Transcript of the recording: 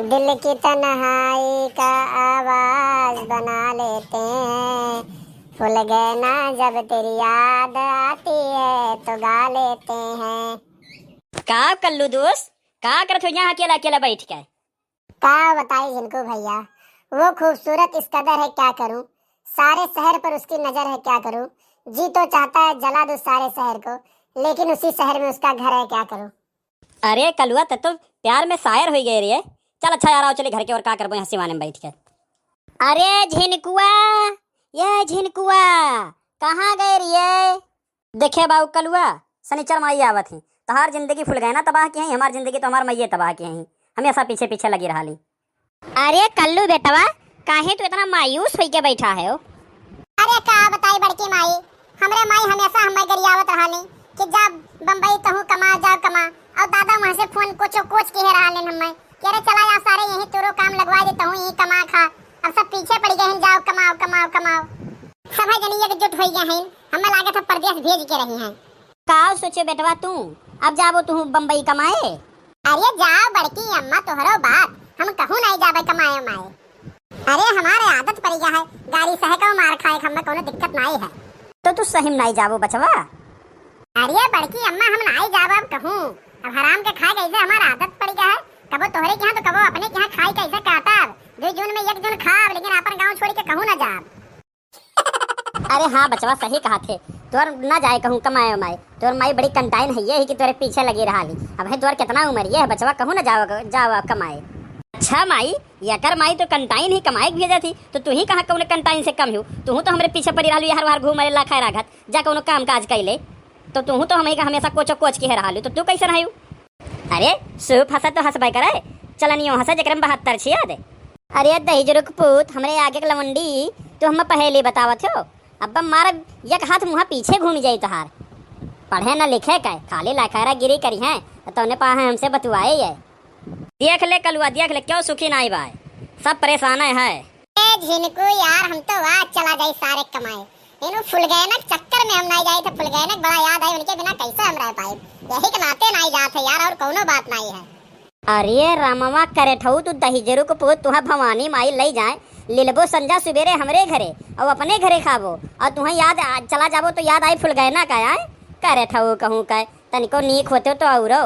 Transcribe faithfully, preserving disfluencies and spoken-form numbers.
दिल की तन्हाई का आवाज बना लेते हैं, फुलगैना जब तेरी याद आती है तो गा लेते हैं। का कल्लू दोस्त, का करत हो यहाँ अकेला अकेला बैठ के? का बताई झिनकू भैया, वो खूबसूरत इस कदर है क्या करूं, सारे शहर पर उसकी नजर है क्या करूं, जी तो चाहता है जला दूं सारे शहर को, लेकिन उसी शहर में उसका घर है क्या करूं। अरे कलुआ, तै तो प्यार में शायर होइ गए रे। चल अच्छा यार, आओ चली घर के, और का करबो यहाँ सिवाने में बैठ के। अरे झिनकुआ, ये झिनकुआ, कहाँ गए रे? देखे बाऊ कलुआ, सनिचर माई आवत ही, तोहार जिंदगी फुलगैना तबाह किहैं, हमार जिंदगी तो हमार माइये तबाह किहैं, हमेशा पीछे पीछे लगी रहली। अरे कल्लू बेटवा, काहे तू इतना मायूस होइके बैठा है हो? अरे का बताई बड़की माई, हमरे माई हमेशा हमें गरियावत रहली कि जा बम्बई तहूँ कमा, जाओ कमा। और दादा वहाँ से फोन कोचो कोच किहे रहले हमें कि अरे चला जा सारे यहीं तोरो काम लगवा दे, तहूँ यहीं कमा खा। अब सब पीछे पड़ गए हैं, जाओ कमाओ, कमाओ, कमाओ। सभे जनी एकजुट होइ गए हैं, हमें लागत है परदेस भेज के रही हैं। का सोचे बेटवा तू, अब जाबो तू बम्बई कमाए? अरे जाओ बड़की अम्मा, तोहरो बात, हम कहूँ नहीं जाबे कमाए उमाए। अरे हमारे आदत पड़ गया है गारी सहे का, मार खाए का, हमें कोनो दिक्कत नहीं है। तो तू सही में नहीं जाबो बचवा? अरे बड़की अम्मा, हम नहीं जाबे अब कहूँ, अब हराम के खाए कैसे हमारा आदत पड़ गया है, कबो तोहरे के यहाँ तो कबो अपने के यहाँ खाई कैसे काटब, दो जून में एक जून खाब, लेकिन अपन गाँव छोड़ के कहूँ ना जाब। अरे हाँ बचवा, सही कहत हे, तोर ना जाए कहूँ कमाए उमाए, तोर माई बड़ी कंटाइन है, ये ही कि तोरे पीछे लगी रहली। अब है तोर कितना उम्र ये है बचवा, कहूँ ना जाओ, जाओ कमाए। अच्छा माई, एकर माई तो कंटाइन ही कमाए के भेजत ही, तो तू ही कहाँ कौन कंटाइन से कम हो? तू तो हमरे पीछे पड़ी रहलू, हर बार घूम ला खाए राघत, जा कौनो काम काज कैले, तो तू तो हमें हमेशा कोचो कोच के रहलू, तो तू कैसे रहू? अरे, सूप हंसा तो हंसबे करे, चलनियो हंसा जेकरे में बहत्तर छिया दे। अरे दहिजरू के पूत, हमरे आगे के लवंडी, तू हमें पहेली बतावत हो? अब मारब एक हाथ मुँहा पीछे घूम जाई तोहार। पढ़े न लिखे के, खाली लखैरा गिरी करी हैं, तौने पा है हमसे बतुआए ये। देख ले कलुआ, देख ले, क्यों सुखी नाई बाय, सब परेशान है। ए झिनकू यार, हम तो आज चला जाई सारे कमाए। इनु फुलगैना के चक्कर में हम नाई जाई थे, फुलगैना के बड़ा याद आई, उनके बिना कैसे हम रह पाई। यही के नाते नाई जात है यार, और कौनो बात नाई है। अरे रामवा करेठऊ, तू दहिजरू के पूत, तुहा भवानी माई लई जाए, लिलबो संझा सुबेरे हमरे घरे, और अपने घरे खाबो, और तुहा याद आ, चला जाबो तो याद आई फुलगैना का आए। करेठऊ कहूँ का, तनिको नीक होते तो औरो।